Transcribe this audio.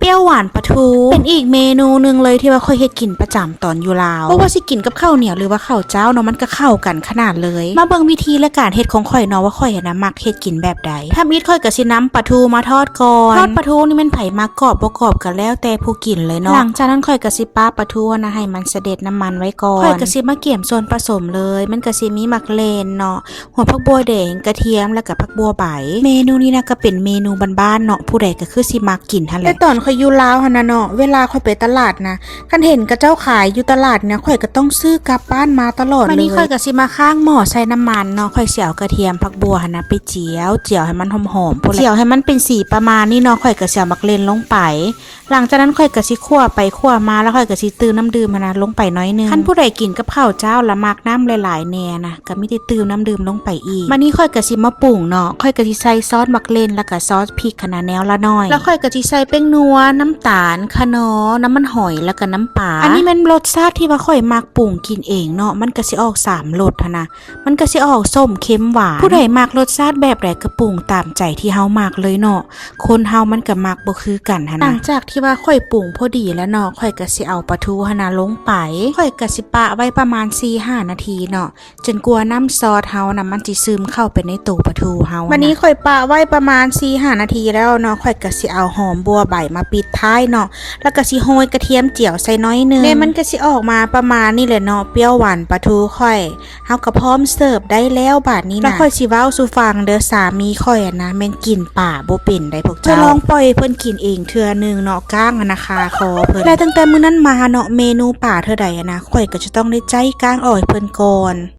ປຽວຫວານປາທູ ເປັນອີກເມນູໜຶ່ງເລີຍທີ່ວ່າຂ້ອຍເຮັດກິນປະຈຳຕອນຢູ່ລາວ. ບໍ່ວ່າຊິກິນກັບເຂົ້າໜຽວ ຫຼືວ່າເຂົ້າຈ້າວເນາະ ມັນກໍເຂົ້າກັນຂະໜາດເລີຍ. ມາເບິ່ງວິທີ ແລະ ການເຮັດຂອງຂ້ອຍເນາະ ວ່າຂ້ອຍຫັ້ນນະມັກເຮັດກິນແບບໃດ. ທຳອິດຂ້ອຍກໍຊິນຳປາທູມາທອດກ່ອນ. ທອດປາທູນີ້ແມ່ນໃຜມັກກອບບໍ່ກອບກໍແລ້ວແຕ່ຜູ້ກິນເລີຍເນາະ. ຫຼັງຈາກນັ້ນຂ້ອຍກໍຊິປະປາທູຫັ້ນນະໃຫ້ມັນສະເດັດນ້ຳມັນໄວ້ກ່ອນ. ຂ້ອຍກໍຊິມາກຽມສ່ວນປະສົມເລີຍ. ມັນກໍຊິມີໝາກເລັ່ນເນາະ ຫົວຜັກບົວແດງ, ກະທຽມ ແລ້ວກໍຜັກບົວໃບ. ເມນູນີ້ນະກໍເປັນເມນູບ້ານໆເນາະ, ຜູ້ໃດກໍຄືຊິມັກກິນຫັ້ນແຫຼະ. ແຕ່ຕອນຂ້ອຍຢູ່ລາວຫັ້ນນະເນາະ, ເວລາຂ້ອຍໄປຕະຫຼາດນະ, ຄັນເຫັນເຂົາເຈົ້າຂາຍຢູ່ຕະຫຼາດນະ, ຂ້ອຍກໍຕ້ອງຊື້ກັບບ້ານມາຕະຫຼອດເລີຍ. ບາດນີ້ຂ້ອຍກໍຊິມາຄ້າງໝໍ້ໃສ່ນ້ຳມັນເນາະ, ຂ້ອຍຊິເອົາກະທຽມ, ຜັກບົວຫັ້ນນະໄປຈຽວ, ຈຽວໃຫ້ມັນຫອມໆພຸ້ນແຫຼະ, ຈຽວໃຫ້ມັນເປັນສີປະມານນີ້ເນາະ, ຂ້ອຍກໍຊິເອົາໝາກເລັ່ນລົງໄປ. ຫຼັງຈາກນັ້ນຂ້ອຍກໍຊິຂົ້ວໄປຂົ້ວມາ ແລ້ວຂ້ອຍກໍຊິຕື່ມນ້ຳດື່ມຫັ້ນນະລົງໄປໜ້ອຍໜຶ່ງ. ຄັນຜູ້ໃດກິນກັບເຂົ້າຈ້າວລະມັກນ້ຳຫຼາຍໆແດ່ນະ, ກໍມີແຕ່ຕື່ມນ້ຳດື່ມລົງໄປອີກ. ບາດນີ້ຂ້ອຍກໍຊິມາປຸງເນາະ, ຂ້ອຍກໍຊິໃສ່ຊອດໝາກເລັ່ນ ແລ້ວກໍຊອດພິກຫັ້ນນະແນວລະໜ້ອຍ. ແລ້ວຂ້ອຍກໍຊິໃສ່ແປ້ງນົວ, ນ້ຳຕານ, ຂະໜໍ, ນ້ຳມັນຫອຍ ແລ້ວກໍນ້ຳປາ. ອັນນີ້ແມ່ນລົດຊາດທີ່ວ່າຂ້ອຍມັກປຸງກິນເອງເນາະ, ມັນກໍຊິອອກສາມລົດຫັ້ນນະ. ມັນກໍຊິອອກສົ້ມ ເຄັມ ຫວານ. ຜູ້ໃດມັກລົດຊາດແບບໃດກໍປຸງຕາມໃຈທີ່ເຮົາມັກເລີຍເນາະ, ຄົນເຮົາມັນກໍມັກບໍ່ຄືກັນຫັ້ນນະ. ຫຼັງຈາກທີ່ວ່າຂ້ອຍປຸງພໍດີແລ້ວເນາະ, ຂ້ອຍກໍຊິເອົາປາທູຫັ້ນນະລົງໄປ. ຂ້ອຍກໍຊິປະໄວ້ປະມານສີ່ຫ້ານາທີເນາະ, ຈົນກວ່ານ້ຳຊອດເຮົານະມັນຊິຊຶມເຂົ້າໄປໃນໂຕປາທູເຮົາ. ບາດນີ້ຂ້ອຍປະໄວ້ປະມານສີ່ຫ້ານາທີແລ້ວເນາະ, ຂ້ອຍກໍຊິເອົາຫອມບົວໃບມາປິດທ້າຍເນາະ, ແລ້ວກໍຊິໂຮຍກະທຽມຈຽວໃສ່ໜ້ອຍໜຶ່ງ. ແນ່ ມັນກໍຊິອອກມາປະມານນີ້ແຫຼະເນາະ, ປຽວຫວານປາທູຂ້ອຍ. ເຮົາກໍພ້ອມເສີບໄດ້ແລ້ວບາດນີ້ນະ. ແລ້ວຂ້ອຍຊິເວົ້າສູ່ຟັງເດີ, ສາມີຂ້ອຍຫັ້ນນະແມ່ນກິນປາບໍ່ເປັນໃດພວກເຈົ້າ. ຂ້ອຍລອງປ່ອຍໃຫ້ເພິ່ນກິນເອງເທື່ອໜຶ່ງເນາະ, ກ້າງຫັ້ນນະຄາຄໍເພິ່ນ. ແລະ ຕັ້ງແຕ່ມື້ນັ້ນມາເນາະ, ເມນູປາເທື່ອໃດຫັ້ນນະ, ຂ້ອຍກໍຈະຕ້ອງໄດ້ໄຈ້ກ້າງອອກໃຫ້ເພິ່ນກ່ອນ.